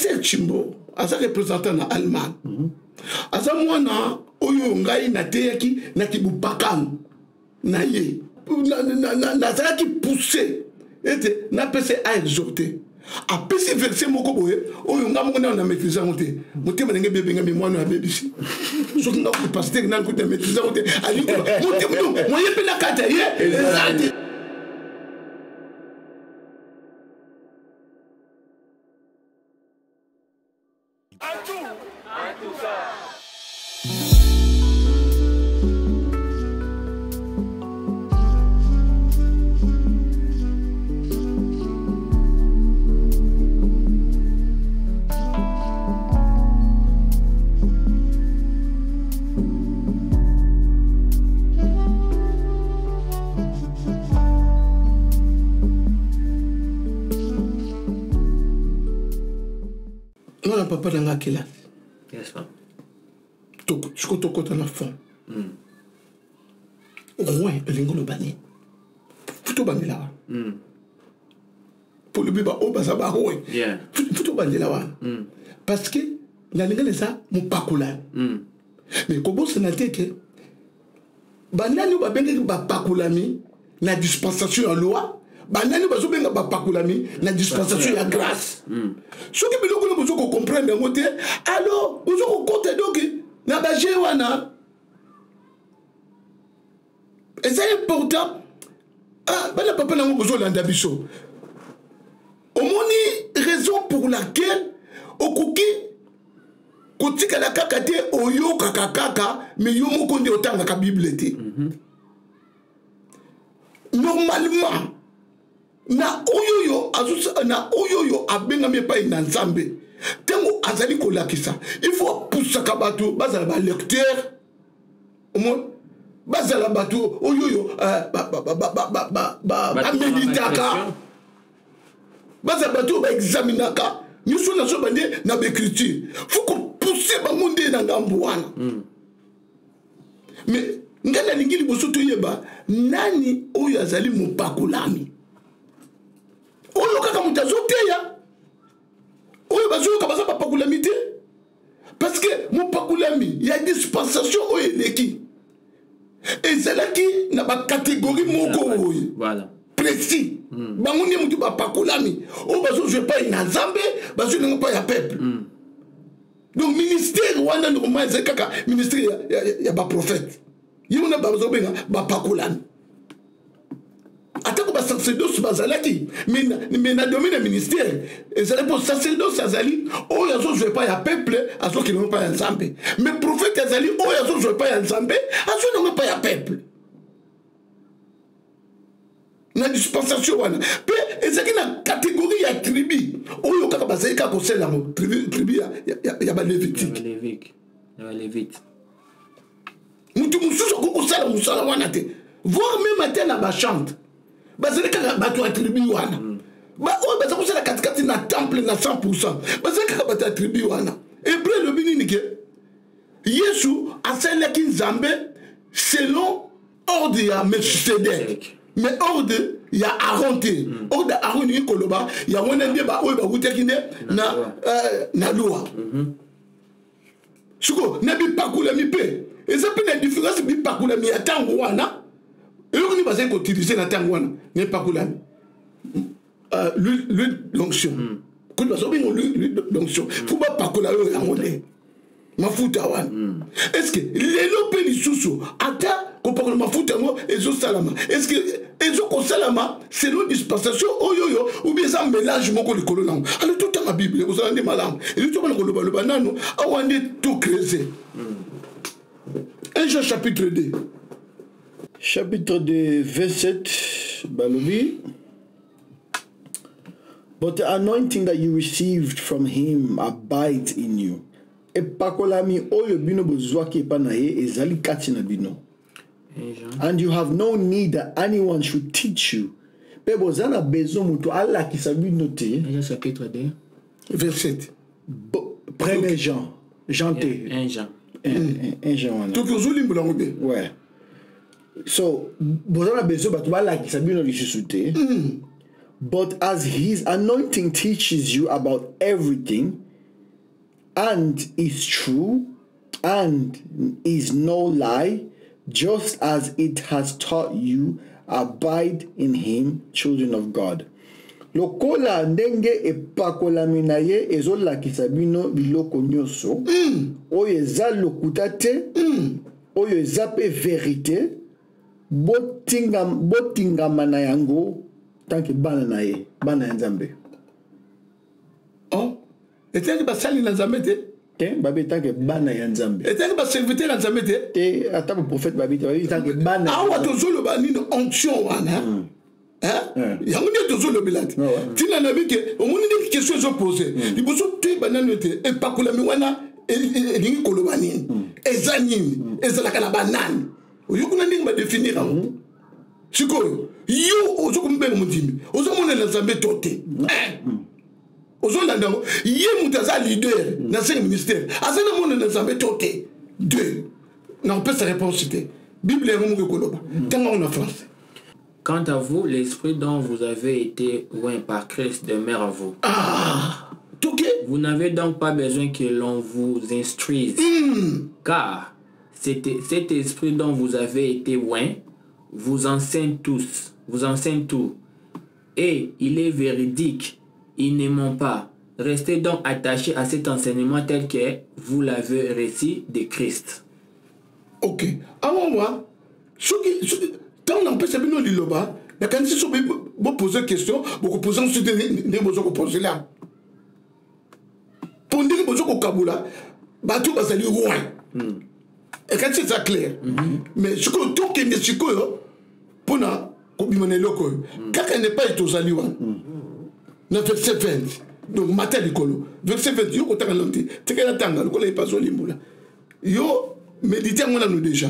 Pasteur Chimbo aza représentant na Allemagne. Aza mwana oyo ngai nateyaki na kibupakano na ye. Nazalaki poussé ete napesa a exhorter. Apesi verset moko boye oyo nga moko nano na maîtrise yango te. Motema ndenge ebebengami mwana oyo abebisi. Soki nga kutu pasteur nani kutu na maîtrise yango te. Alingi motema donc moye mpe na kati ya ye eza te. Mwana papa na nga kelasi siko tokota na fond hmm. Roin elingi oloba nini? Tobandela wana mpo lobi baoyo baza baroin, fo tobandela wana hmm. Parce que na lingala eza mopakolami. Mais kobosana te ke banani oyo babengaki bapakolami na dispensation ya loi, banani bazobenga bapakolami na dispensation ya grâce. Soki biloko wana bozo kocomprendre yango te, alors bozo kokota donc na baje wana. Eza important. Ah, bana papa nango bozolanda biso, omoni raison pour laquelle okoki kotikala kaka te oyokaka kaka, mais yo moko nde otangaka Bible te. Normalement na oyo oyo na oyo oyo abengami epai na Nzambe, ntango azali kolakisa, il faut apusaka bato bazala balecteur, omoni, bazala bato oyo oyo bameditaka, bazala bato oyo baexaminaka nyonso nazoba nde na baécriture. Fo kopousse bango nde na ngambo wana. Mais ngai nalingi liboso toyeba nani oyo azali mopakolami, oyo kaka moto azoteya, oyo bazoyoka baza bapakolami te. Parce que mopakolami ya dispensation oyo eleki ezalaki na bacatégorie moko oyo précis. Bango nde moto bapakolami oyo bazozwa epai na Nzambe, bazwi nango epai ya peuple. Donc ministère wana normalement ezali kaka ministère ya baprophète, ye wana bazobenga bapakolami. Atako basacerdoce bazalaki, mais na domaine ya ministère ezali mpo sacerdoce azali oyo azozwa epai ya peuple, azokende epai ya Nzambe, mais prophète azali oyo azozwa epai ya Nzambe, azwi nango epai ya peuple. Na dispensation wana mpe ezalaki na catégorie ya tribu oyo kaka bazali kaka kosalela yango, tribu ya balévitique. Moto mosusu akoki kosala mosala wana te, voire même ate na bachante bazali kaka bato ya tribu wana. Oyo baza kosala katikati na temple na 100, bazali kaka bato ya tribu wana. Hébreu elobi nini? Ke Yesu asalelaki Nzambe selon ordre ya Melchisedek, mais ordre ya Aaron te. Ordre ya Aaron elingi koloba yango wana nde baoyo bawutaki nde na loi. Sikoyo na bipakolami mpe eza mpe na différence. Bipakolami ya ntango wana, eloko nini bazali koutilize na ntango wana na epakolami? L'huile d'onction. Kutu bazobenga l'huile d'onction, fo bapakola oyo yango nde mafuta wana. Est ce que lelo mpe lisusu ata kopakola mafuta yango ezosalama? Est ce que ezokosalama selon dispensation oyo oyo, ou bien eza mélange moko likolo nango? Alors totanga Bible, ekozala nde malamu. Elingi tobana kolobaloba nano awa nde tocrese. 1 Jean chapitre 2. Chapitre 2 verset balobi: "But the anointing that you received from him abides in you." Epakolami oyo bino bozwaki epa na ye ezali kati na bino. "And you have no need that anyone should teach you." Mpe boza na besoin moto alakisa bino te. Chapitre 2 verset. Premier Jean, Jean te. 1 Jean. 1 Jean wana. Toki ozolimbola yango te. Ouais, so boza na besoin bato balakisa bino lisusu te. "But as his anointing teaches you about everything." and is true and is no lie, just as it has taught you, abide in him, children of God. Lokola ndenge epakolami na ye ezolakisa bino biloko nyonso, oyo eza lokuta te, oyo eza mpe verité, botingama na yango tant que bana na ye, bana ya Nzambe. Oh, etaki basali na Nzambe te? Te, babi tant que bana ya Nzambe. Etaki baserviteur ya Nzambe te? Te, ata baprophète babi te, babi tant que bana. Awa tozoloba nini? Onction wana, yango nde tozolobela te. Ntina na bike, omoni ndenge question ezopose liboso, toyeba nano ete epakolami wana elingi koloba nini, eza nini, ezalaka na banani. Oyokuna ndenge badéfinir yango. Sikoyo yo ozokomibenga mondimi, ozomonela Nzambe to te? Ozolanda yango, ye moto aza leader na cinq ministère aza na mona na Nzambe to te? Deux, nakopesa réponse te. Bible yango moko ekoloba. Ntango yango na français. Quant à vous, l'esprit dont vous avez été oint par Christ demeure en vous. Ah, ok. Vous n'avez donc pas besoin que l'on vous instruise, car cet esprit dont vous avez été oint vous enseigne tous, vous enseigne tout. Et il est véridique, il ne ment pas. Restez donc attachés à cet enseignement tel que vous l'avez reçu de Christ. Ok. Awa wa, soki ntango napesa bino liloba, nakanisi so bopose question, bokopose ensuite ndenge boza kopose la, mpo ndenge boza kokabula bato bazali oint, ekanisi eza clair. Mais sikoyo tokende sikoyo mpona kobima na eloko oyo kaka na epai tozali wana na verset 20. Donc mata likolo, verset 20. Yo kotanga nano te, tikela tanga lokola ye azolimbola. Yo médite yango nano déjà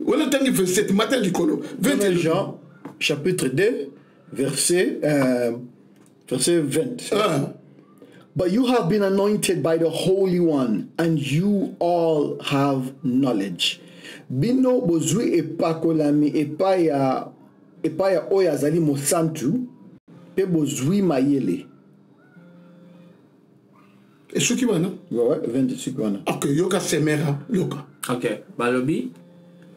wana. Ntangi verset, mata likolo. 20. Jean chapitre 2, verset 20. Ah. But you have been anointed by the Holy One, and you all have knowledge. Bino bozwi epakolami epai ya oyo azali mosantu, mpe bozwi mayele. Esuki wana? Ouais, 20 esuki wana. Ok, yoka semera, yoka. Ok, balobi,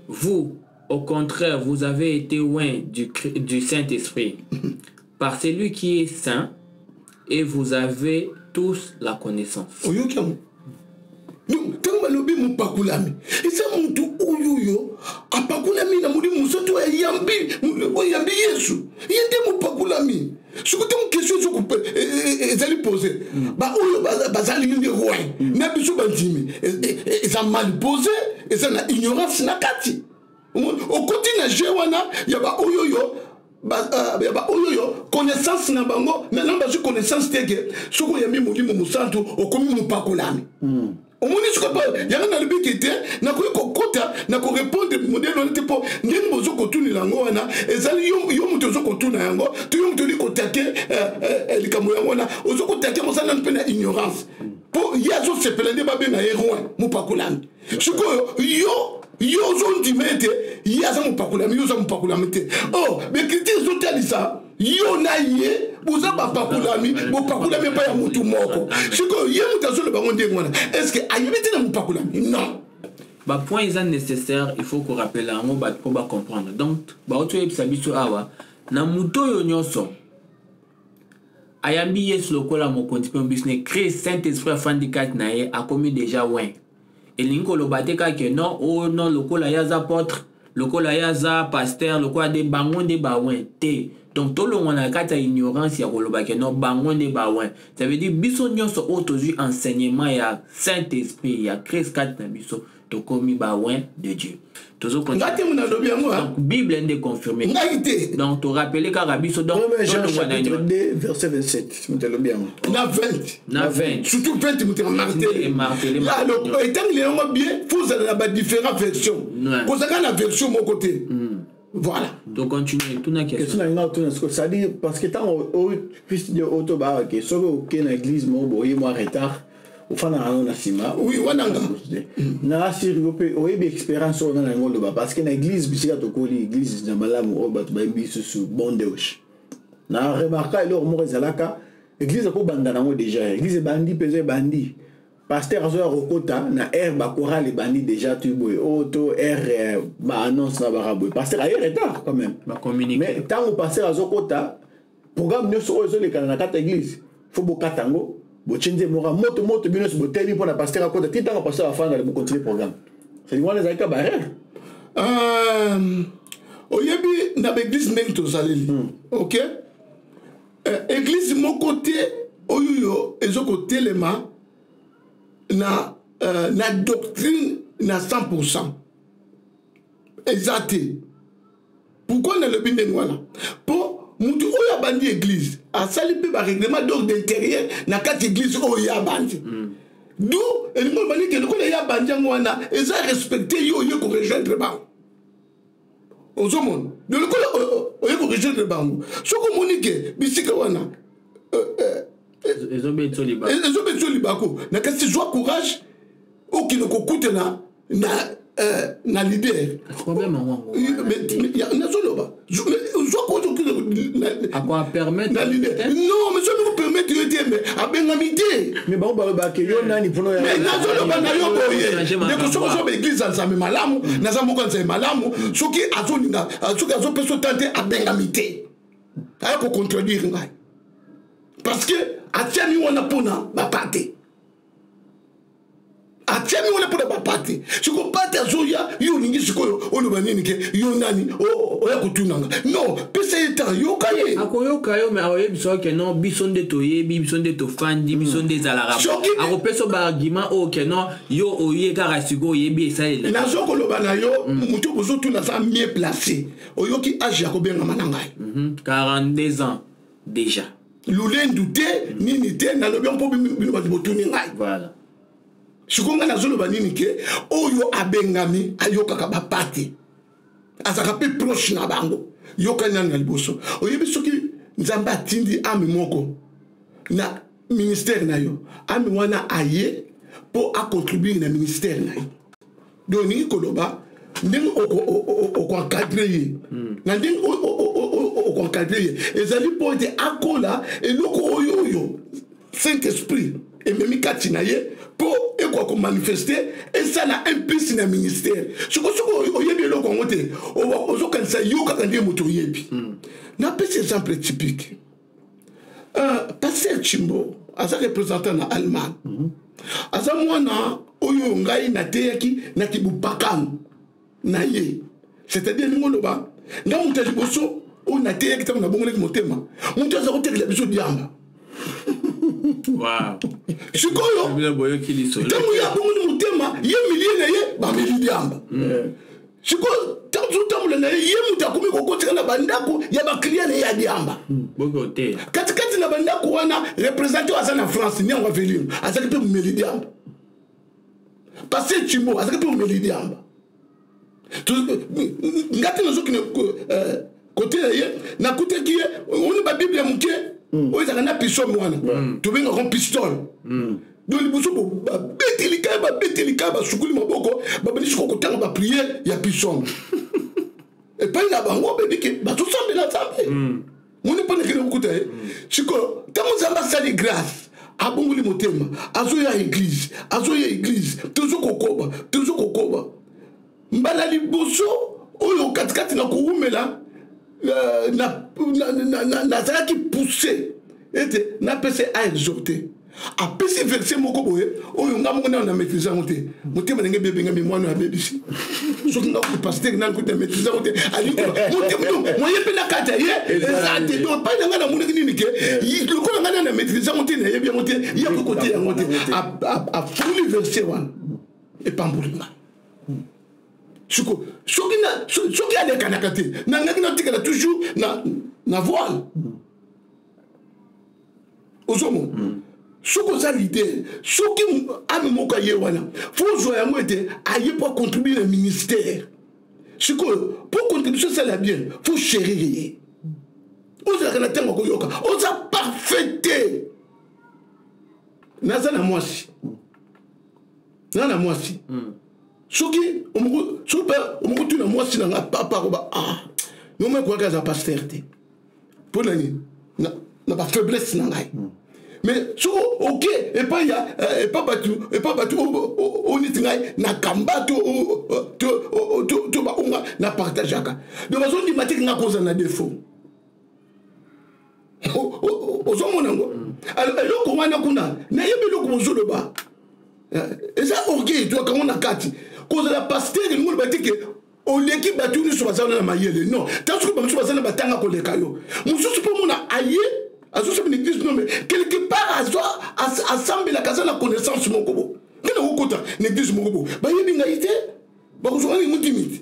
vous, au contraire, vous avez été oints du Saint-Esprit par celui qui est saint, et vous avez tous la connaissance. Oyoki yango? Donc ntango balobi mopakulami, eza motu oyo oyo apakulami na Molimo Mosantu, oyo ayambi, oyo ayambi Yesu, ye nde mopakulami. Soki ntango question ezali pose, baoyo bazali nde oint na biso bandimi, eza mal posé, eza na ignorance na kati. Okoti na jeu wana ya baoyo oyo ya baoyo oyo connaissance na bango maintenant bazwi connaissance te ke soki oyambi Molimo Mosantu, okomi mopakolami. Omoni sikoyo mpo yango nalobiki te, nakoki kokota na korépondre modèle wana te, mpo ndenge bozo kotunela yango wana ezali yo moto ozo kotuna yango to yo moto oli kotake likambo yango wana, ozo kotake mosala nanu mpe na ignorance, mpo ye azosepela nde babenga ye oint, mopakolami. Sikoyo yo ozondima ete ye aza mopakolami, yo oza mopakolami te. Oh, baécriture ezotalisa yo na ye boza bapakolami, bopakolami epai ya motu moko. Sikoyo ye moto azoloba yango ndenge wana, est ce que ayebi te na mopakolami? Non. Bapoint eza nécessaire, il faut korappeler yango bato mpo bacomprendre. Donc bauti oyebisa biso awa na moto oyo nyonso ayambi Yesu lokola mokonzi mpe mobikisi ne, Christ, Saint Esprit afandi kati na ye, akomi déjà oint. Elingi koloba te kaka non, o oh non, lokola ye aza apôtre, lokola ye aza pasteur, lokola nde bango nde baoint te. Donc tolongwa na kati ya ignorance ya koloba ke non, bango nde baoint. Ça veut dire biso nyonso oyo tozwi enseignement ya Saint Esprit ya Christ kati na biso, tokomi baoint de Dieu. Nga te mo nalobi yango. Donc Bible nde confirmé. Ngai te. Donc torappeler kaka biso. Donc Jean chapitre 2, verset 27, moto alobi yango. Na 20. Na 20. Surtout 20, moto martelé. Alors etangi yango bien, faut ozala na badifférent version, kozalaka na version moko te. Voilà. Donc continue, tuna question. Question na nga tuna siko, c'est-à-dire parce que ntango puisse dire oto baake, soki oke na église moko boye mwa retard, ofandaka yango na nsima. Oui, wananga. Na siri yo mpe oyebi expérience oyo nga na yango oloba, parce que na église bisika tokoli, église na malamu oyo bato bayebi lisusu bon deus, na remarka eloko moko ezalaka: église akobanda nango déjà, église ebandi mpenza, ebandi. Pasteur azoya kokota na aire, bachoral ebandi déjà, tu boye oyo to aire baannonce na baka boye, pasteur aye retard quand même. Mais ntango pasteur azokota, programme nyonso oyo ezolekana na kati ya église, fo bokata yango, botie nzembo moko moto moto, bino nyonso botelemi mpona pasteur akota. Ti ntango pasteur afanda, bocontinue programme. C'est wana ezalaki ka baerreur. Oyebi na baeglise ndenge tozaleli, ok, église moko te oyo ezokotelema na doctrine na 100%, eza te. Pourquoi nalobi ndenge wana? Mpo mutu oyo abandi église asali mpe barèglement d'ordre intérieur na kati église oyo ye abandi. Du elingi olobani ke lokola ye abandi yango wana, eza respecte. Yo oye korejoindre bango, ozomona de lokola oye korejoindre bango, soki omoni ke bisika wana ezobetisa ezobetisa libaku na kasi, zwa courage, okende kokutana na leader. Problème yango. Nazoloba, zwa courage, okende akoapermettre. Na leader. Non, mais soki kopermettre yo te, mais abengami te. Mais bango balobaka yo nani mpona? Mais nazoloba na yo boye, ndeko, soki ozoba église ya Nzambe malamu, naza moko ya Nzambe malamu, soki azolinga, soki azopesa ota te, abengami te, aya kocontredire ngai, parce que atiami wana mpona bapate, atiami wana mpona bapate. Siko pate azoya, yo olingi sikoyo oloba nini? Ke yo nani oya kotunanga? Non, pesa ye temps, yoka ye. Akoyoka yo, mais akoyebisa ke non, biso nde toyebi, biso nde tofandi, biso nde ezalaka. Akopesa baargument oyo ke non, yo oye kaka sikoyo, oyebi esalela. Nazo koloba na yo, motu bozotuna aza mieux placé. Oyoki age ya kobengama na ngai? 42 ans déjà. Lulendu te, nini te, nalobi mpo bino bato botuni ngai. Voilà. Sikoyo ngai nazoloba nini? Ke oyo abengami ayokaka bapate, azalaka mpe proche na bango. Yokani nani na liboso. Oyebi, soki Nzambe atindi âme moko na ministère na yo, âme wana aye mpo acontribuer na ministère na yo. Donc olingi koloba ndenge okoencadre ye, na ndenge okoencadre ye ezali mpo ete akola eloko oyo Saint Esprit ememi kati na ye mpo ekoka komanifeste, esala un plus na ministère. Soki oyebi eloko yango te, ozokanisa yo kaka nde moto oyebi. Napesi exemple typique: pasteur Chimbo aza représentant na Allemagne. Aza mwana oyo ngai nateyaki na kibupakano na ye, c'est-à-dire ndenge oloba nga moto ya liboso oyo nateyaki ntango nabongolaki motema, moto aza kotekela biso diamba. Sikoyo ntango ye abongoli motema, ye milieu na ye bameli diamba. Sikoyo ntango tozotambola na ye, ye moto akomi kokotika na bandako ya baclient na ye ya diamba. Katikati na bandako wana, représentant aza na France, Niango Avelino, azalaki mpe momeli diamba. Pasteur Chimbo azalaki mpe momeli diamba. Nga te nazokende kote na ye, nakutaki ye oni babible ya moke oyo ezalaka na pistole wana tobengaka pistole. Donc liboso babeti likaya, babeti likaya, basukuli maboko, babandi sikoyo kotanga baprière ya pistole epai na bango, bebike bazosambela Nzambe. Moni mpo nakende kokuta ye. Sikoyo ntango Nzambe asali grâce, abongoli motema, azoya église, azoya église, tozokokoba, tozokokoba. Mbala liboso oyo katikati na kowumela, nazalaki poussé ete napesa aexhorte, apesi verset moko boye oyo nga moko nano na maîtrise yango te. Motema ndenge ebebengami, mwana oyo abebisi, soki nga kuti pasteur nani kuti na maîtrise yango te, alingi motema moye mpe na kati ya ye eza te. Donc epai na ngai namonaki nini? Ke lokola ngai nani na maîtrise yango te, nayebi yango te, ye akoki kote yango te, afuli verset wana, epamboli ngai. Siko soki alekanaka te, nangaki natikala toujours na voile. Ozomona, soki oza leader, soki âme moko aye wana, fo ozwa yango ete aye mpo acontribue na ministère. Sikoyo mpo contribution esala bien, fo chérir ye, ozalaka na ntango akoyoka. Oza parfait te. Naza na mwasi, naza na mwasi. Soki soki mpe omokotuna mwasi na nga, papa akoba: "Ah, noma ekoyaki aza pasteur te." Mpo na nini? Na bafaiblesse na ngai. Mais soki oke epai ya eh, epa bato epa bato oyo neti ngai na kamba to to baonga na partageaka, donc bazondima te ngai kozala na défaut. Ozomona yango. Alors eloko wana kuna nayebi eloko bozoloba eh, eza orgueil twaka yango na kati. Kozala pasteur elingi oloba te ke oleki bato nyonso baza wana na mayele. Non, ta soki bamosusu baza na batanga koleka yo, mosusu mpo mona aye azosomba na église. Non, mais quelque part asambelaka, aza na connaissance moko bo. Nde nakokota na église moko bo, bayebi ngai te, bakozwaka nini motimi te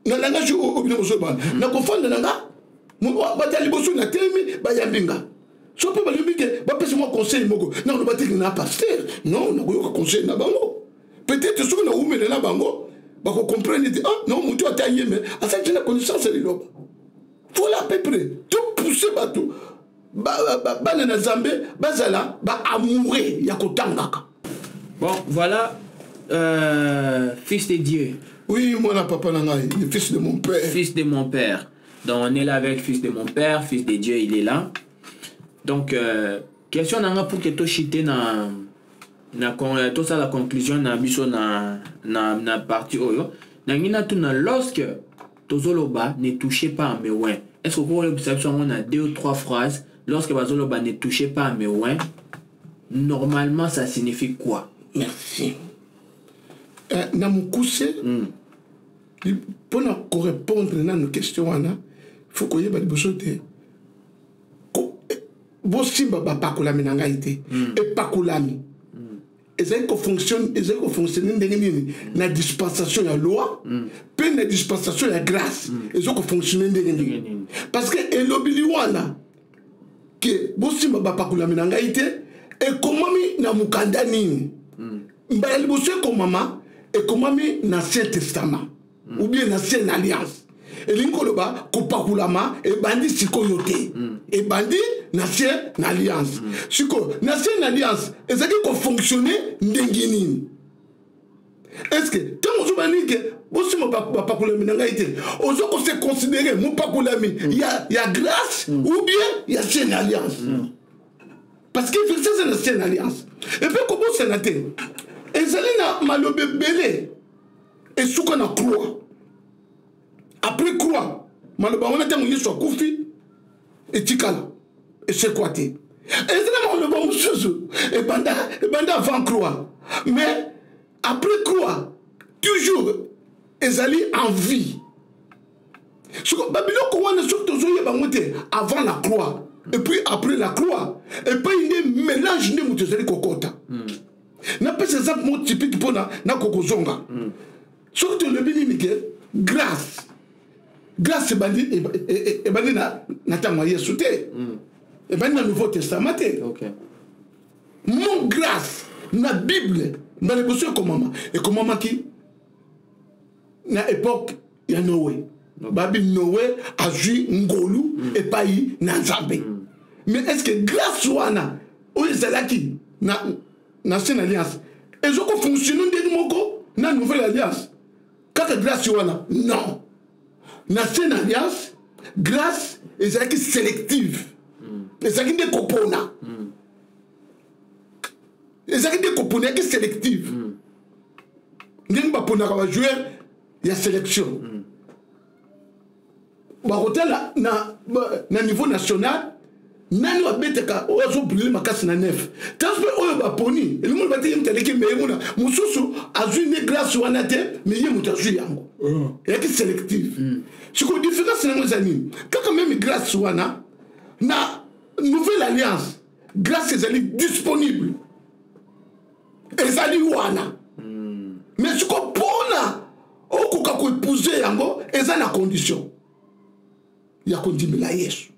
na langage oyo bino bozobana. Nakofanda na nga, bato ya liboso na telemi, bayambi nga. So mpe balobi ke bapesa mwa conseil moko, nakoloba te na pasteur. Non, nakoyoka conseil na bango. Peut-être soki nawumela na bango, bakocomprendre ete ah non, motu ata ye me asali na connaissance ya liloba. Voilà, à peu près topousse bato, bana na Nzambe bazala baamoureux ya kotangaka. Bon, voilà, fils de Dieu. Oui, moi, la papa na ngai, le fils de mon père. Fils de mon père. Donc on est là avec fils de mon père, fils de Dieu, il est là. Donc question na nga pour que tochite na tosala conclusion na biso na partie oyo, nangi natuna: lorsque tozoloba "ne touchez pas à mes oints", est ce que okoyebisa biso yango na deux ou trois phrases? Lorsque bazoloba "ne touchez pas à mes oints", normalement ça signifie quoi? Merci. Na mokuse, mpona korépondre nano question wana, faut koyeba liboso te bosimba bapakolami na ngai te. Epakolami ezali kofonctionne ndenge nini na dispensation ya loi mpe na dispensation ya grâce? Eza kofonctionne ndenge nini? Parce que elobili wana ke bosimba bapakolami na ngai te ekomami na mokanda nini? Mbala liboso ekomama, ekomami na Ancien Testament ou bien na Ancienne Alliance. Elingi koloba kopakulama ebandi sikoyo te, ebandi na Ancienne Alliance. Sikoyo na Ancienne Alliance ezalaki kofonctionne ndenge nini? Est ce que ntango ozobana nini ke bosimba bapakulami na ngai te, ozo kose considérer mopakulami ya grâce ou bien ya Ancienne Alliance? Parce que verset eza na Ancienne Alliance. Epe kobosana te, ezali na maloba ebele esuka na croix. Après croix, maloba wana, ntango Yesu akufi, etikala esekwa te. Eza na maloba mosusu ebanda avant croix, mais après croix toujours ezali en vie. Soko babiloko wana, soki tozoyeba yango te avant la croix et puis après la croix, epai nde mélange nde moto ezali kokota. Napesa exemple moko typique mpona nakokozonga. Soki tolobi nini ke grâce, grâce ebandi na ntango ya Yesu te, ebandi na Nouveau Testament te. Mon grâce na Bible, mbala liboso ekomama, ekomamaki na époque ya Noé. Babi Noé azwi ngolu epai na Nzambe. Mais est ce que grâce wana oyo ezalaki na Ancienne Alliance ezokofonctionne ndenge moko na Nouvelle Alliance, kaka grâce wana? Non, na Ancienne Alliance grâce ezalaki sélective, ezalaki nde kopona, ezalaki nde kopona, eyaki sélective ndenge baponaka bajoueur ya sélection. Bakotala na niveau national nani abetaka, oyo azobrille makasi na nef. Tanso mpe oyo baponi, elingi oloba te ye moto aleki, me ye mona mosusu azwi nde grâce wana te, me ye moto azwi yango, eyaki sélective. Sikoyo différence nango eza nini? Kaka même grâce wana, na Nouvelle Alliance grâce ezali disponible, ezali wana. Mais sikoyo mpona okoka koépouser yango, eza na condition ya kondimela Yesu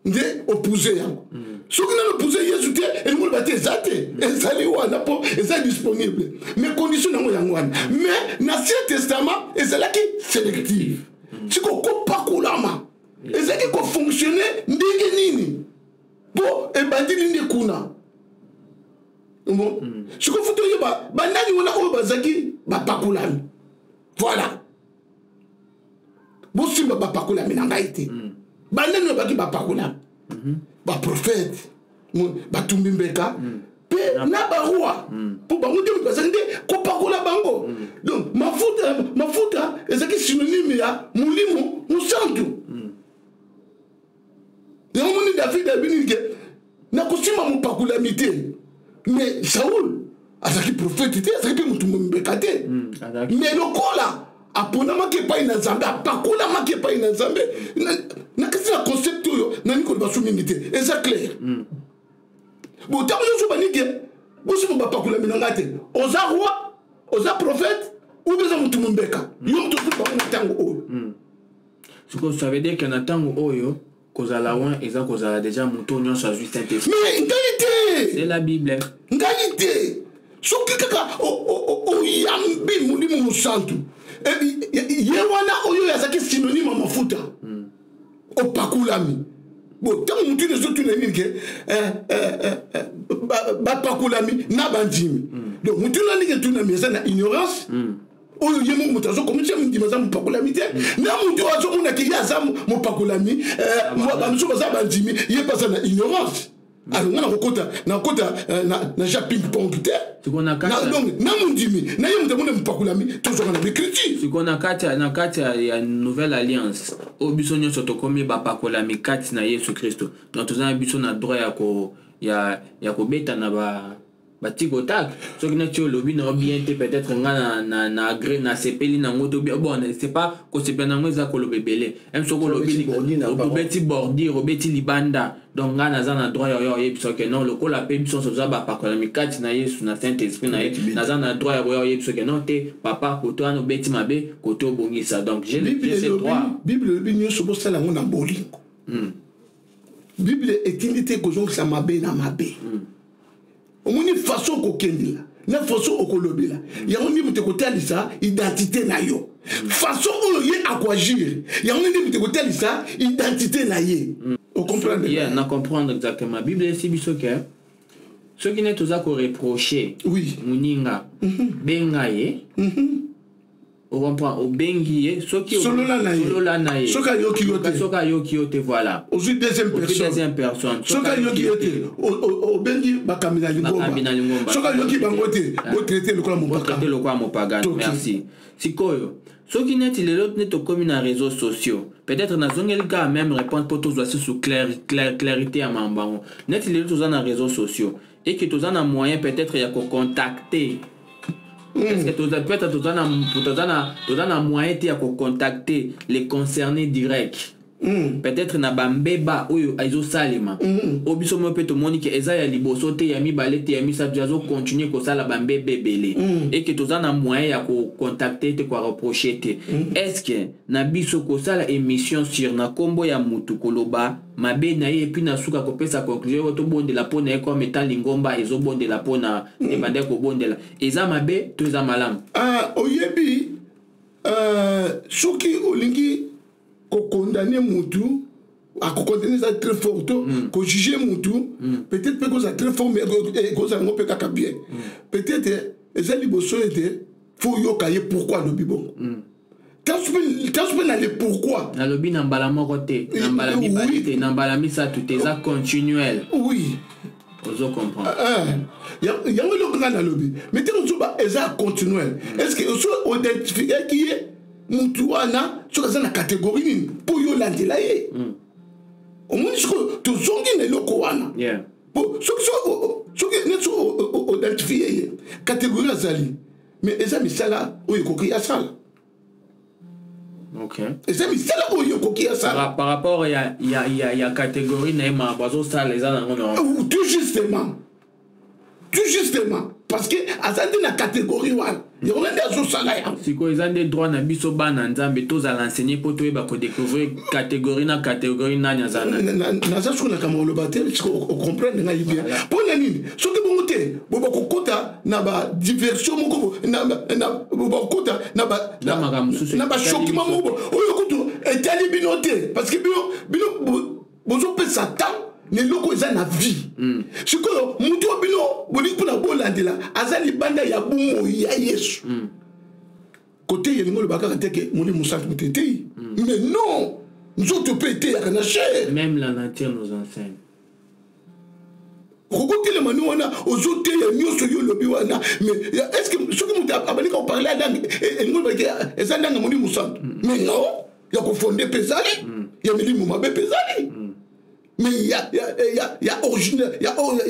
nde oépouser yango. Soki nano oépouser Yesu te, elingi oloba te eza te. Ezali wana mpo eza disponible, mais condition yango yango wana. Mais na Ancien Testament ezalaki sélective. Siko kopakolama ezalaki kofonctionne ndenge nini? Mpo ebandili nde kuna. Bon, sikoyo faut toyeba banani wana oyo bazalaki bapakolami. Voilà, bosimba bapakolami na ngai te, banani oyo baki bapakolami? Baprophète, batumbi mbeka mpe na baroi, mpo bango nde moto bazalaki nde kopakola bango. Donc mafuta ezalaki synonyme ya Molimo Mosantu. Yango moni David alobi nini? Ke nakosimba mopakolami te. Mais Saul azalaki prophète te, azalaki mpe motu mbeka te, mais lokola aponamaki epai na Nzambe, apakolamaki epai na Nzambe. Nakasi na concept oyo nani koloba so mingi te, eza clair. Bon, ntango nyonso banike bosimba bapakolami na ngai te, oza roi, oza prophète ou bien oza motu mombeka, yo moto osuki bango na ntango oyo. Sikoyo ça veut dire que na ntango oyo, kozala oint eza kozala déjà moto nyonso azwi Saint Esprit? Mais ngai te. C'est la Bible. Ngai te. Soki kaka oyambi Molimo Mosantu, ye wana oyo azalaki synonyme ya mafuta, opakulami. Bon, ntango motu ezotuna nini ke bapakulami na bandimi, donc motu na ndenge etunami eza na ignorance. Oyo ye moko moto azokomisa mondimi aza mopakolami te, na moto oyo azomonaki ye aza mopakolami, bamosusu baza bandimi, ye mpe aza na ignorance. Alors nga nakokota na ja ping pong te. Donc na mondimi na ye moto amona mopakolami, tozwaka na baécriture. Sikoyo na kati ya nouvelle alliance oyo, biso nyonso tokomi bapakolami kati na Yesu Kristo. Donc toza na biso na droit ya kobeta na ba batikotak. Soki neti olobi na bien te, peut-être nga na agré, nasepeli nango to bien. Bon, c'est pas kosepela nango, eza koloba ebele. Soki olobi, obeti bordure, obeti libanda, donc nga naza na droit ya oyo oyebisa ke non, lokola mpe biso nyonso toza bapakolami kati na Yesu, na Saint Esprit na ye, naza na droit ya koya oyebisa ke non te, papa, kote wana obeti mabe, kote obongisa. Donc j'ai ce droit. Bible elobi nyonso bosala yango na bolingo. Bible etindi te kozongisa mabe na mabe. Omoni façon okokendela na façon okolobela, yango nde moto ekotalisa identité na yo. Façon oyo ye akoagir, yango nde moto ekotalisa identité na ye. Ocomprendre? Yeah, na comprendre exactement. Bible esi biso ke soki nde toza koreproche moninga, benga ye. Ocomprend? Obengi ye, soki solola na ye. Solola na ye. Soki ayoki yo te, soki ayoki yo te, voilà. Ozwi deuxième personne. Deuxième personne. Soki ayoki yo te, obengi bakambi na lingomba. Soki ayoki bango te, botraite lokola mopagano. Lokola mopagano, merci. Sikoyo soki neti lelo nde tokómi na réseaux sociaux, peut-être nazongeli kaka même réponse mpo tozwa susu clarité ya mambo yango. Neti lelo toza na réseaux sociaux et que toza na moyen peut-être ya kocontacter, est-ce que toza peut-être toza na moyen te ya kocontacter les concernés direct, peut-être na bambeba oyo ezosalema, oyo biso moko mpe tomoni ke eza ya liboso te, ya mibale te, ya misato, azocontinue kosala bambeba ebele, eke toza na moyen ya kocontacte te, koreproche te, est ce que na biso kosala émission sur na nkombo ya mutu, koloba mabe na ye, et puis na suka kopesa conclusion oyo tobondela mpo na ye, comme étant lingomba ezobondela mpo na ebandaki kobondela, eza mabe to eza malamu? Ah, oyebi, soki olingi kokondane mutu, akokondane eza très fort, to kojuge mutu peut-être mpe kozala très fort, mais kozala yango mpe kaka bien. Peut-être eza liboso ete faut yoka ye pourquoi alobi bongo. Tanso mpe na le pourquoi. Nalobi na mbala moko te, na mbala mibale te, na mbala misato te, eza continuel. Ozo comprendre? Yango eloko ngai nalobi, mais te mosuba eza continuel. Est ce que oso oidentifiaki ye mutu wana, soki aza na catégorie nini mpo yo olandela ye? Omoni, sikoyo tozongi na eloko wana. Po soki neti oidentifie ye catégorie azali, mais eza misala oyo ekoki asala. Eza misala oyo ekoki asala. Par rapport ya catégorie na ye, makambo azosala eza nango na Tout justement, parce que aza nde na catégorie wana, yango nde azosala yango. Sikoyo eza nde droit na biso bana Nzambe tozala enseigné mpo toyeba kodécouvrir catégorie na catégorie nani aza na. Naza soki na kambo koloba te, ocomprendre ngai bien. Mpo na nini? Soki bongo te, bokokota na badiversion moko, bokokota na bashokima moko oyo kutu etali bino te, parce que bino bozopesa temps na eloko eza na vie. Sikoyo motu oyo bino bolingi mpona bolandela aza libanda ya bomoi ya Yesu. Kote elingi oloba kaka te ke Molimo Mosantu moto etei, mais non. Nzoto mpe eteyaka na chair. Même la nature nous enseigne. Okotelema ni wana, ozoteya nyonso yo olobi wana, mais est ce que soki moto abandi koparle ya langue, elingi olobaki eza langue Molimo Santu? Mais non, ya kofonde mpe ezali, ya milimo mabe mpe ezali, mais ya original, ya oyo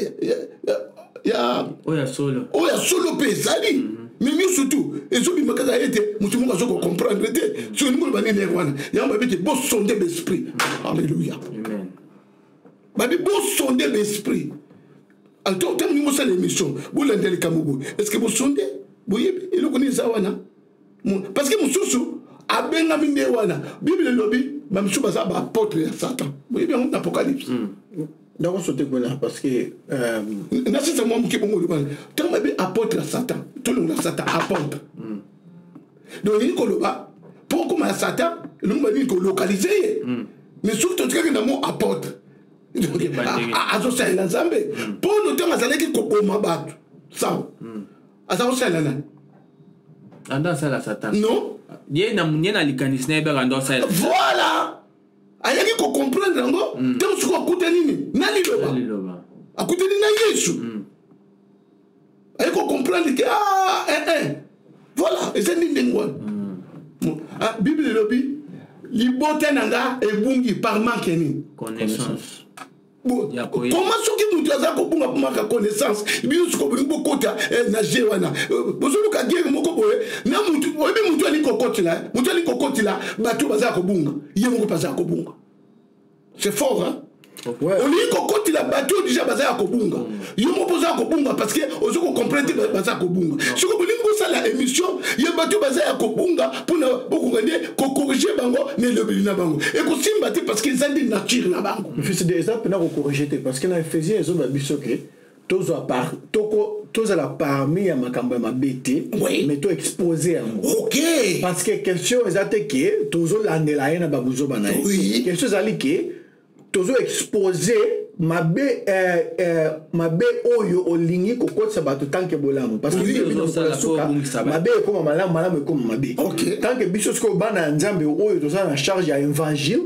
ya solo. Oyo ya solo mpe ezali, mais nyonso tu ezobima kaka ete moto moko azo kocomprendre te. Soki olingi oloba nini wana, yango babi te bosonde baesprit. Alleluya. Amen. Babi bosonde baesprit. Ntango ningi bosala émission, bolanda likambo boye, est ce que bosonde, boyebi eloko nini eza wana? Parce que mosusu abengami nde wana. Bible elobi bamisusu baza baapôtre ya Satan. Boyebi yango na Apocalypse. Nakosote kuna parce que Nasisa mwa moke bongo. Oloba ntango babi apôtre ya Satan, tolongola Satan, apôtre. Donc elingi koloba mpo okóma ya Satan, elongi banini kolocaliser ye. Mais soki totikaki na mo apôtre, azosalela Nzambe. Mpo no ntango azalaki koboma bato sawa, aza kosalela nani? Ando asala Satan. Non. Ye na likanisi na ye baka ando asala. Voilà, ayaki kocomprendre yango ntango soki akuta nini na liloba. Liloba. Akutani na Yesu, aye kocomprendre ke ah, eh, eh. Voilà, eza nde ndenge wana. Ah, Bible elobi libota na nga ebungi par manque ya nini? Connaissance. Comment soki moto aza kobunga manque ya connaissance, bino soki bolingi bokota na je wana, bozoluka guerre moko boye na mutu? Oyebi mutu alingi kokotela, mutu alingi kokotela bato baza kobunga, ye moko mpe aza kobunga. C'est fort, hein? Olingi kokotela bato oyo déjà baza ya kobunga, yo moko oza kobunga, parce que ozo kocomprendre te baza kobunga. Soki bolingi kosala émission ye bato baza ya kobunga mpona bokoka nde kocorriger bango na elobeli na bango, ekosimba te, parce que eza nde nature na bango. Fils de, eza mpena kocorriger te, parce que na Éphésiens ezoba biso ke tozwa par toko tozala parmi ya makambo ya mabe te, mais toexpose yango. Parce que question eza te ke tozolandela ye na babuzoba na ye. Question ezali ke tozoexpose mabe, mabe oyo olingi kokotisa bato tant que bolamu, parce que suka mabe ekóma malamu, malamu ekóma mabe. Tant que biso sikoyo bana ya Nzambe oyo toza na charge ya évangile,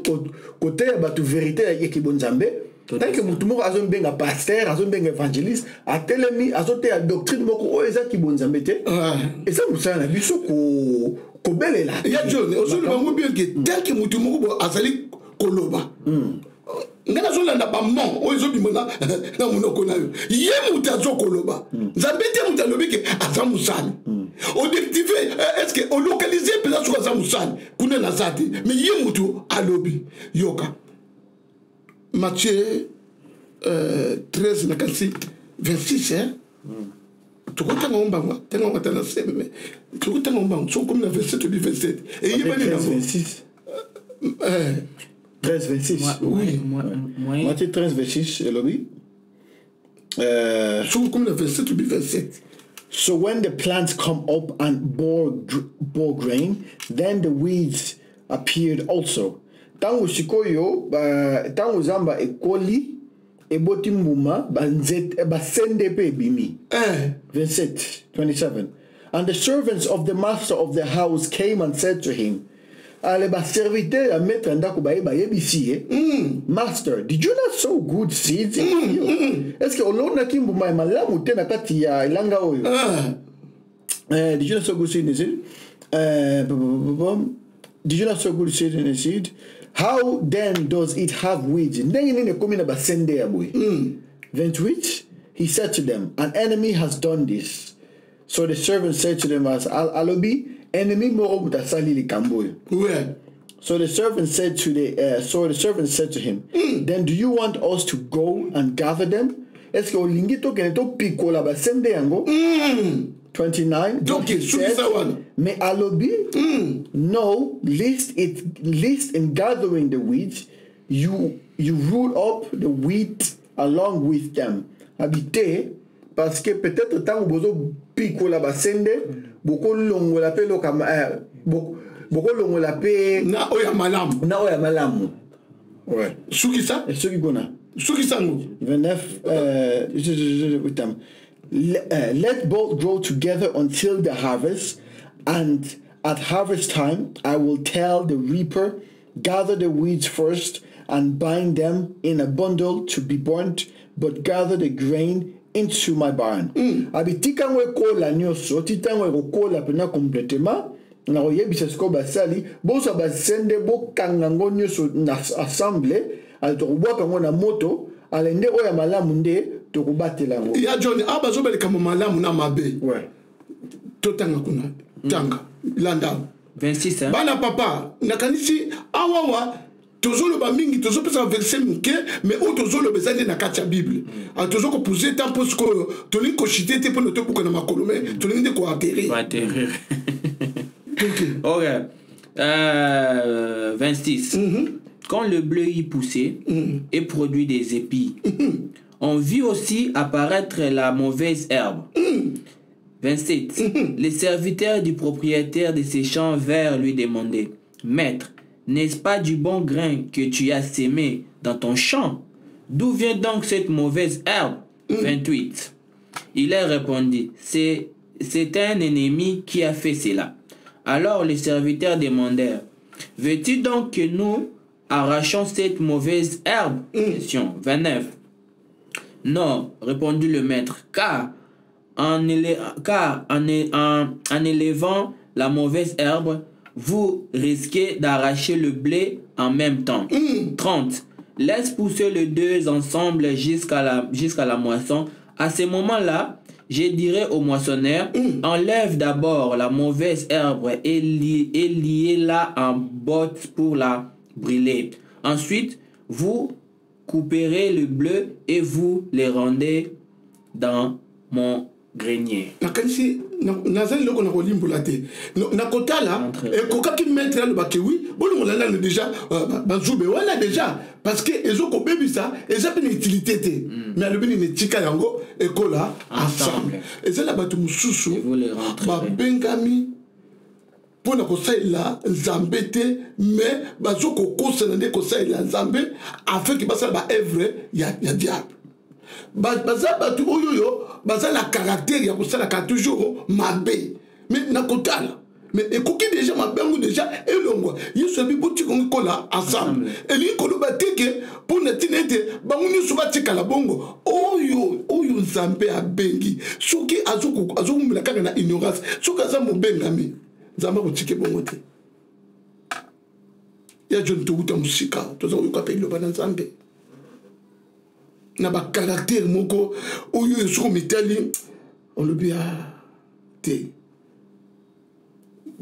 koteya bato vérité ya kibonzambe, tant que motu moko azombenga pasteur, azombenga évangéliste, atelemi azoteya doctrine moko oyo eza kibonzambe te, eza mosala na biso kobelela. Ya John, ozoloba ngo bien ke tant que motu moko bo azali koloba, ngai nazolanda bamon oyo ezobima na monoko na yo, ye moto azokoloba Nzambe te. Moto alobi ke aza mosali, odétective, est ce que olocaliser mpenza soki aza mosali kuna? Naza te, mais ye moto alobi. Yoka Matthieu 13 na kasi 26, hein? Tokotanga ngo mbango, tanga ngo ata na se, mais tokotanga ngo mbango. Soki okomi na 27, obi 27 eyebani nango. 26. 13, 26. Oui. Matthieu 13, 26, elobi. Soki okomi na 27, obi 27. So when the plants come up and bore grain, then the weeds appeared also. Ntango sikoyo, ntango zamba ekoli, eboti mbuma, basende mpe ebimi. 27, 27. And the servants of the master of the house came and said to him, ale baserviteur ya maître ya ndako baye bayebisi ye: "Master, did you not sow good seeds in the field?" Est ce que olonaki mbuma ya malamu te na kati ya elanga oyo? Did you not sow good seed in the seed? Did you not sow good seed in the seed? How then does it have weeds? Ndenge nini ekomi na basende ya boye? 28. He said to them, "An enemy has done this." So the servant said to them, as alobi, enemy moko moto asali likambo oyo. So the servant said to him, "Then do you want us to go and gather them?" Est-ce que olingi tokende topikola basende yango? 29. Donc, He said, sukisa wana. Mais alobi, "No, lest in gathering the weeds, you root up the wheat along with them." Abi te, parce que peut-être ntango bozopikola basende, bokolongola mpe loka, bokolongola mpe na oyo ya malamu. Na oyo ya malamu. Ouais. Sukisa. Soki kuna. Sukisa ngo. 29, let both grow together until the harvest, and at harvest time I will tell the reaper Gather the weeds first and bind them in a bundle to be burnt, but gather the grain into my barn. Abi tika yango ekola nyonso, ti ntango ekokola mpenza complètement, nakoyebisa sikoyo basali bozwa basende bokanga yango nyonso na ensemble, ale tokobwaka yango na moto, ale nde oyo ya malamu nde tokobatela yango. Ya John, awa bazobela likambo malamu na mabe. Ouais. Totanga kuna, tanga, landa. 26, hein? Bana papa, nakanisi awawa tozoloba mingi, tozopesa verset moke, mais oyo tozoloba eza nde na kati ya Bible. Tozo kopousse ta mpo sikoyo tolingi kochite te mpona tobuka na makolo, mais tolingi nde koatterrir. Koatterrir. Ok. Ok. 26. Quand le blé y poussait et produit des épis, on vit aussi apparaître la mauvaise herbe. 27. Les serviteurs du propriétaire de ces champs vinrent lui demander, Maître, n'est-ce pas du bon grain que tu as semé dans ton champ? D'où vient donc cette mauvaise herbe? 28. Il leur répondit, c'est un ennemi qui a fait cela. Alors les serviteurs demandèrent, veux-tu donc que nous arrachions cette mauvaise herbe? Question 29. Non, répondit le maître, car en élevant la mauvaise herbe, vous risquez d'arracher le blé en même temps. 30. Laisse pousser les deux ensemble jusqu'à la moisson. À ce moment-là, je dirai au moissonneur, enlève d'abord la mauvaise herbe et liez-la en botte pour la brûler. Ensuite, vous couperez le blé et vous les rendez dans mon grenier. Nakanisi nazali eloko na kolimbola te na kotala ekokaki maître alobaki wi bolongola nano déjà bazube wana déjà parce que ezokobebisa eza mpe na utilité te, mais alobi nini etika yango ekola ensemble. Eza na bato mosusu babengami mpona kosalela Nzambe te, mais bazokokosana nde kosalela Nzambe afin ke basala baœuvre ya diable. Baza bato oyo baza na caractère ya kosalaka toujours mabe, mais na kotala mais ekoki déjà mabe yango déjà elongwa. Yesu abi botika yango ekola ensemble. Elingi koloba te ke mpona ntina ete bango nyonso batikala bongo. Oyo oyo Nzambe abengi, soki azokumela kaka na ignorance, soki aza mobengami, Nzambe akotike bongo te. Ya John, towuta mosika, toza koyoka mpe liloba na Nzambe na bacaractère moko oyo soki omitali olobi a te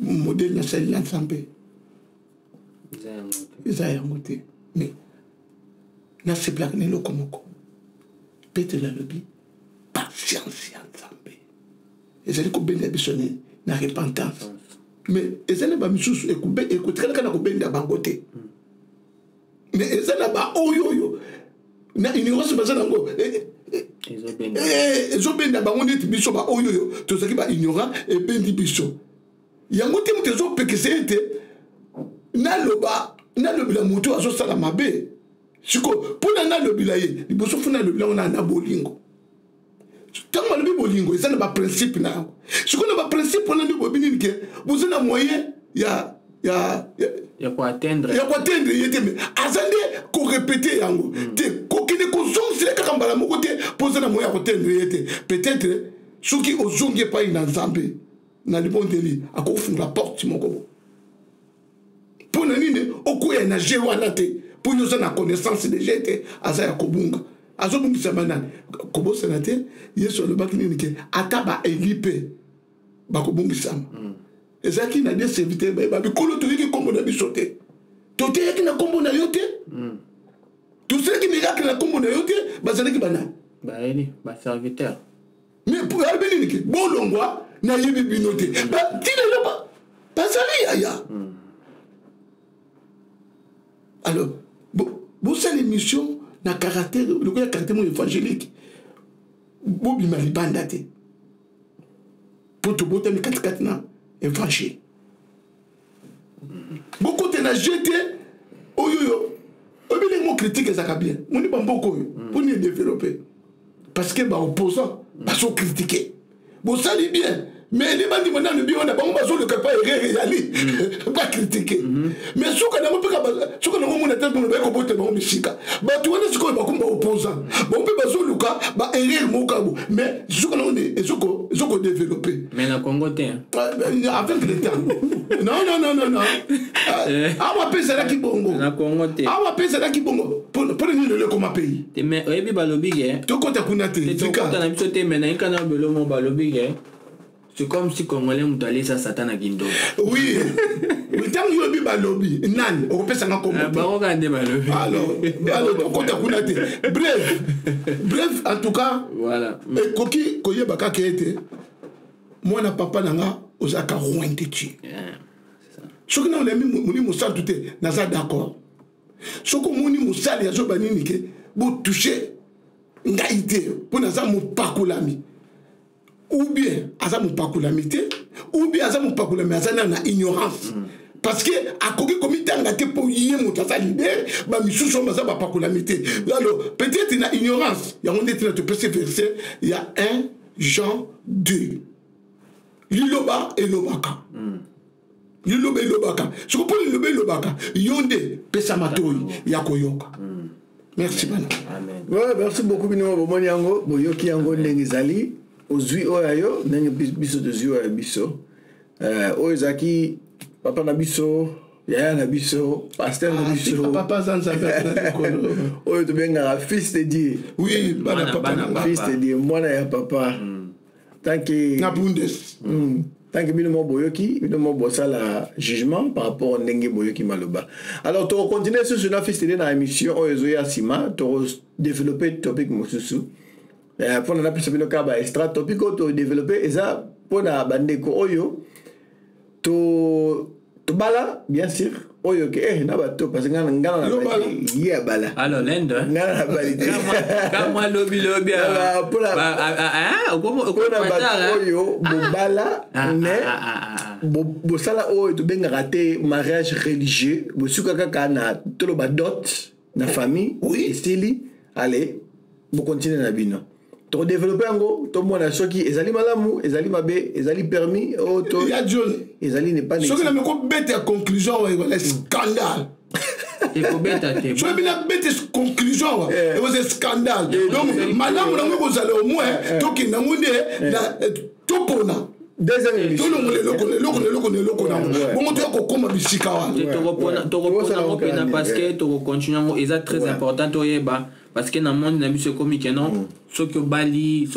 modèle nasali na Nzambe eza yango te. Mais nasepelaka na eloko moko, Petelo alobi patience ya Nzambe ezali kobenda biso nini na repentance, mais eza na bamisusu ekotikalaka na kobenda bango te, mais eza na baoyo oyo na ignorance baza nango ezobenda bango neti biso baoyo oyo tozalaki baignorant, ebendi biso yango te. Moto ezopekisa ete naloba nalobela moto azosala mabe sikoyo, mpona nalobela ye liboso fo nalobela ngo na bolingo. Ntango balobi bolingo eza na baprincipe na yango, sikoyo na baprincipe wana nde boyebi nini ke boza na moyen ya koatteindre ye te, mais aza nde korepete yango te, kokende kozongisela kaka mbala moko te mpo oza na moyen ya koatteindre ye te. Peut-être soki ozongi epai na Nzambe na libondeli, akofungola porte moko mpo na nini okwea na je wana te, mpo yo oza na connaissance de je te aza ya kobunga, azobungisa banani. Kobosana te Yesu alobaki nini ke ata baeli mpe bakobungisama. Ezalaki na des serviteurs bayeba bikolo toyeki nkombo na biso te, toteyaki na nkombo na yo te, tosalaki miracle na nkombo na yo te, bazalaki banani? Baeli baserviteur. Mais alobi nini ke bolongwa nayebi bino te, ti lelo bazali yaya. Alors bosala émission na caractère lokola caractère mo évangélique, bobima libanda te po tobotami katikati na évangile. Bokote na je te oyo oyo oyebi ndenge mo critique ezalaka bien, moni bamboka oyo mpo nini développer parce que baopposant bazocritique. Bosali bien, Mais ele bandima nanu bi wana, bango bazoluka pa erreur ezali, bacritiquer. Mais suka nango mpe, suka nango omona te, baye kobotela bango misika. Bato wana sikoyo bakomi baopposant, bango mpe bazoluka baerreur moko abo, mais suka nango ezokodévelopper. Mais na Congo te. Avec le temps, non, non, non, non, non, awa mpe ezalaki bongo. Na Congo te. Awa mpe ezalaki bongo. Mpona nini lelo ekoma pays? Mais oyebi, balobi ke Tokota kuna te. Tokota na biso te, mais nayika na belomo, balobi ke c'est comme si Congolais moto alesa Satan na kindoki. Oui, ntango yo oyebi balobi nani, okopesanga kombo te. Bango kaka nde balobi. Alors tokota kuna te. Bref, bref, en tout cas, voilà, ekoki koyeba kaka ete mwana papa na nga ozalaka oint de Dieu. Soki na olemi moni mosantu te, naza d'accord. Soki omoni mosali azoba nini ke botouche ngai te mpo naza mopakolami, ou bien aza mopakolami te, ou bien aza mopakolami, aza nano na ignorance, parce que akoki komitanga te mpo ye moto aza leader, bamisusu oyo baza bapakolami te. Alors peut-être na ignorance yango nde tina topesi verset ya 1 Jean 2. Liloba elobaka, liloba elobaka. Soki mpo liloba elobaka, yo nde pesa matoi ya koyoka. Merci bana. Amen. Ouais, merci beaucoup. Bino bomoni yango, boyoki yango ndenge ezali. Ozwi oyo ya yo, ndenge biso tozwi oyo ya biso. Oyo ezalaki papa na biso, yaya na biso, pasteur na biso, Papa aza Nzambe na likolo. Oyo tobengaka fils de Dieu. Oui, bana Mwana- papa bana na papa. Fils de Dieu, mwana ya papa. Tant que Na Bundes. Tant que bino mo boyoki, bino mo bosala jugement par rapport ndenge boyoki maloba. Alors tokocontinue susu na fils de Dieu na émission oyo ezoya nsima. Tokodéveloppe topic mosusu. Mpona napesa bino kaka baextra topic oyo todéveloppe, eza mpona bandeko oyo to tobala, bien sûr, oyo ke na bato, parce que ngana ngana na Yo bala. bali ye abala. Alors l'Inde, hein? Ngana na bali te. Kamwa lobi lobi. Ah, mpona bato oyo bobala, mais bosala oyo tobengaka te mariage religieux, bosuka kaka na toloba dot na famille. Esili, ale bokontinue na bino. Tokodéveloppe yango, tomona soki ezali malamu, ezali mabe, ezali permis oyo to Ya John, ezali ne pas soki na meko bete ya conclusion awa, ekozala scandale. Ekobeta te. Soki bina bete conclusion awa, ekozala scandale. Donc malamu nango ekozala au moins tokende yango nde topona Deuxième émission. tolongola eloko na eloko na eloko na eloko nango, bongo toya kokóma bisika wana. Te, tokopona yango mpena, parce que tokocontinue yango, eza très important toyeba, parce que na monde na biso ekomi ke non, soki obali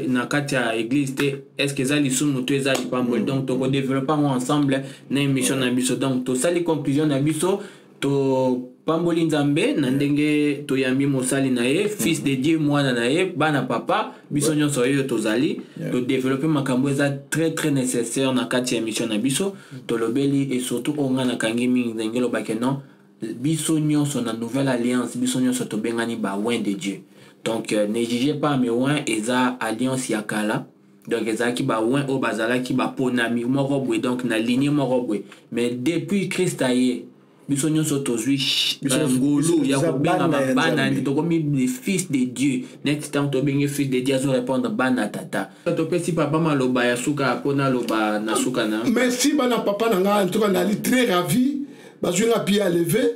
na kati ya église te, est ce que eza lisumu to eza lipamboli? Donc tokodéveloppe yango ensemble na émission na biso. Donc tosali conclusion na biso, topamboli Nzambe na ndenge toyambi mosali na ye, fils de Dieu, mwana na ye, bana papa, biso nyonso oyo tozali todéveloppe makambo eza très très nécessaire na kati ya émission na biso. Tolobeli, et surtout oyo ngai nakangi mingi, ndenge elobaki non, biso nyonso na nouvelle alliance, biso nyonso tobengani baoints de Dieu. Donc ne jugez pas mes oints, eza alliance ya kala. Donc ezalaki baoints oyo bazalaki baponami moko boye, donc na lignée moko boye. Mais depuis Christ aye, biso nyonso tozwi ngolu ya kobengama bana, tokomi les fils de Dieu. Neti ntango tobengi fils de Dieu, azorépondre bana tata. Topesi papa maloba ya suka mpona aloba na suka na Merci bana papa na ngai. En tout cas nali très ravi. Bazwi nga pied à lever,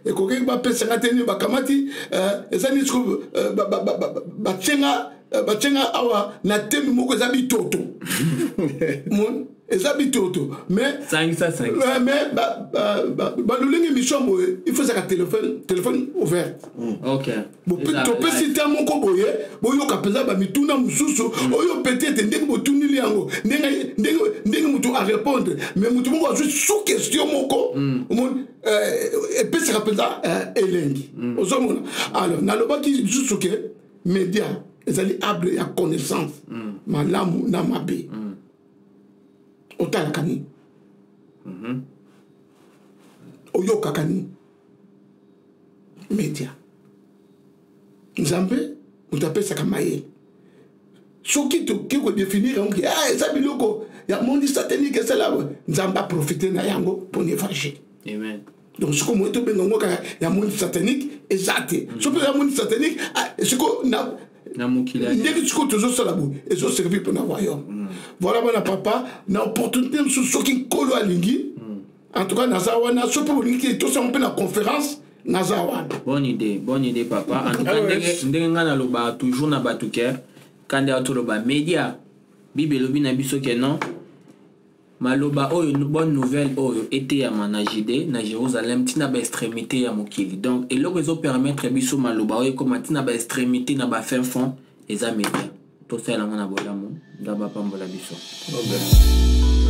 ekoki bapesanga te nini, bakamati eza nini siko, batie nga awa na temi moko eza bitoto, eza bitoto, mais Sangisa, sangisa. Mais balolenge émission boye, il faut ezaka téléphone ouverte. Topesi te moko boye, boyoka mpenza bamituna mosusu oyo peut-être ndenge botunili yango, ndenge moto arépondre, mais moto moko azwi sous question moko, epesaka mpenza elengi. Ozomona, alors nalobaki lisusu ke média ezali arbre ya connaissance, malamu na mabe. Otalaka nini, oyokaka nini? Média, Nzambe moto apesaka mayele. Soki toki kodéfinir yango ke eza biloko ya monde satanique, esala Nzambe aprofite na yango mpona évangile. Amen. Donc sikoyo moye tobenga yango kaka ya monde satanique eza te. So mpe ya monde satanique, sikoyo Na mokili ya Ndenge sikoyo tozosala boye, ezoservir mpo na royaume. Voilà, bana papa, na opportunité mosusu, soki Nkolo alingi. En tout cas, naza wana. So mpe bolingi te tosango mpe na conférence, naza wana. Bonne idée, bonne idée, papa. En tout cas, ndenge ngai nalobaka toujours na bato ke kande ya toloba média, Bible elobi na biso ke non, maloba oyo, bonne nouvelle oyo, eteyama na Judée, na Jérusalem, ntina baextrémité ya mokili. Donc eloko ezopermettre biso maloba oyo ekóma ntina baextrémité na bafin fond eza média. Tosala yango na bolamu. Nzambe apambola biso. Amen.